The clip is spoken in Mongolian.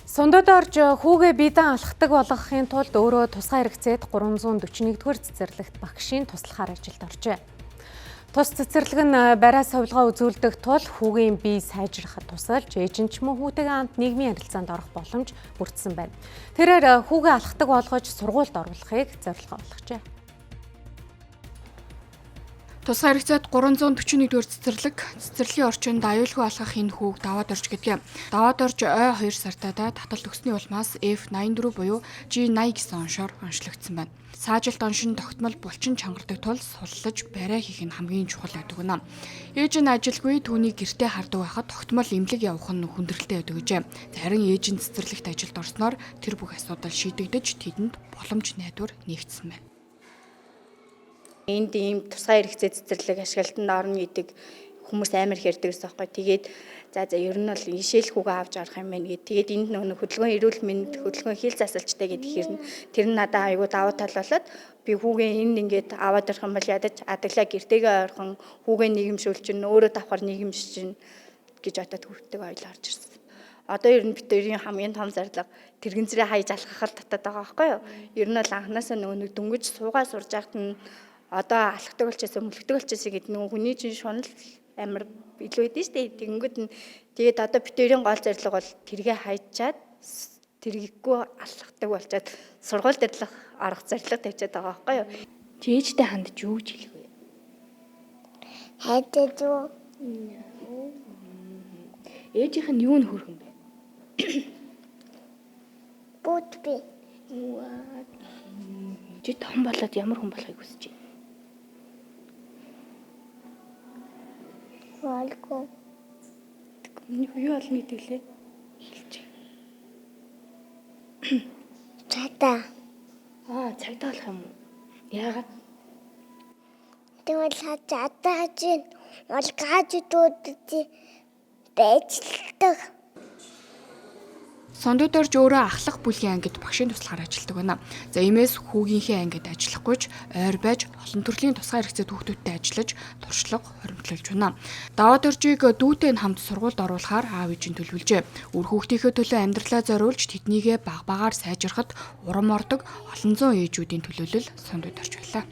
Сундад орж хүүгээ бидан алхдаг болгохын тулд өөрөө тусгай хэрэгцээд 341-р цэцэрлэгт багшийн туслахаар ажилд оржээ. Тус цэцэрлэг нь бариа сувилгаа үзүүлдэг тул хүүгийн бие сайжрахад тусалж, ээж нь ч мөн хүүтэйгээ хамт нийгмийн харилцаанд орох боломж бүрдсэн байна. Тэрээр хүүгээ алхдаг болгож сургуульд оруулахыг зорилгоо болгожээ. Тусгай хэрэгцээд 341-р цэцэрлэг цэцэрлэгийн орчинд аюулгүй алхах энэ хүүг даваад орж гэдэг. Даваад орж ой 2 сартаа таталт өгсөний улмаас F84 буюу G80 гэсэн оншоор онцлогдсон байна. Саажилт оншин тогтмол булчин чангардаг тул суллаж бариа хийх нь хамгийн чухал байдаг гэнэ. Ээж нь ажилгүй түүнийг гэртээ хардаг байхад тогтмол эмнэлэг явах нь хүндрэлтэй байдаг гэжээ. Харин ээж нь цэцэрлэгт ажилд орсноор тэр бүх асуудал шийдэгдэж тэдэнд боломж найдвар нэгдсэн байна. Энд ийм тусгай хэрэгцээ цэцэрлэг ашиглалтанд орно гэдэг хүмүүс амар их ярьдаг гэсэн аахгүй. Тэгээд за ер нь бол ишээл хүүгээ авч орох юм байна гэд. Тэгээд энд нөгөө хөдөлгөөн эрүүл мэнд, хөдөлгөөн хил засалчтай гэдэг хэрнэ. Тэр нь надад айгүй давуу тал болоод би хүүгээ энд ингээд аваад орох юм бол ядаж адаглаа гэртээгээ ойрхон хүүгээ нийгэмшүүлчин, өөрөө давхар нийгэмшчин гэж бодоод хүүхдтэйг ойлоо орж ирсэн. Одоо ер нь бид хоёрын хамгийн том зорилго тэрэгэн зэрэг хайж алхах л татаад байгаа байхгүй юу? Ер нь бол анханасаа нөгөө нэг дөнгөж суугаа сурж байхад нь одоо алхдаг болчихсон, мөлхдөг болчихсон гэдэг нөгөө хүний чинь шунал амар илүү өгдөн шүү дээ. Тэгэнгүүт нь тэгээд одоо бид хоёрын гол зорилго бол тэргээ хайчаад тэрэггүй алхдаг болчоод сургууль дэрлэх арга зорилго тавьчаад байгаа байхгүй юу? Чи ээжтэй хандж юу гэж хэлэх вэ? Хайртай юу? Ээжийнх нь юу нь хөрхөн бэ? Бүгд би. Чи том болоод ямар хүн болохыг хүсэж байна? Болгүй. Юу болно гэдэг лээ? Хэлж. Цагдаа. Аа, цагдаа болох юм уу? Яагаад? Тэгвэл цагдаа чинь бол гажуудууд байжлдаг. Сундууд орж өөрөө ахлах бүлгийн ангид багшийн туслахаар ажилладаг байна. За иймээс хүүгийнхээ ангид ажиллахгүй ч ойр байж олон төрлийн тусгай хэрэгцээ хүүхдүүдтэй ажиллаж туршлага хоримтлуулж байна. Даваад оржийг дүүтэй нь хамт сургуульд оруулахаар аав ээж нь төлөвлөжээ. Үр хүүхдийнхээ төлөө амьдралаа зориулж тэднийгээ баг багаар сайжрахад урам ордог олон зуун ээжүүдийн төлөөлөл сундууд орж байлаа.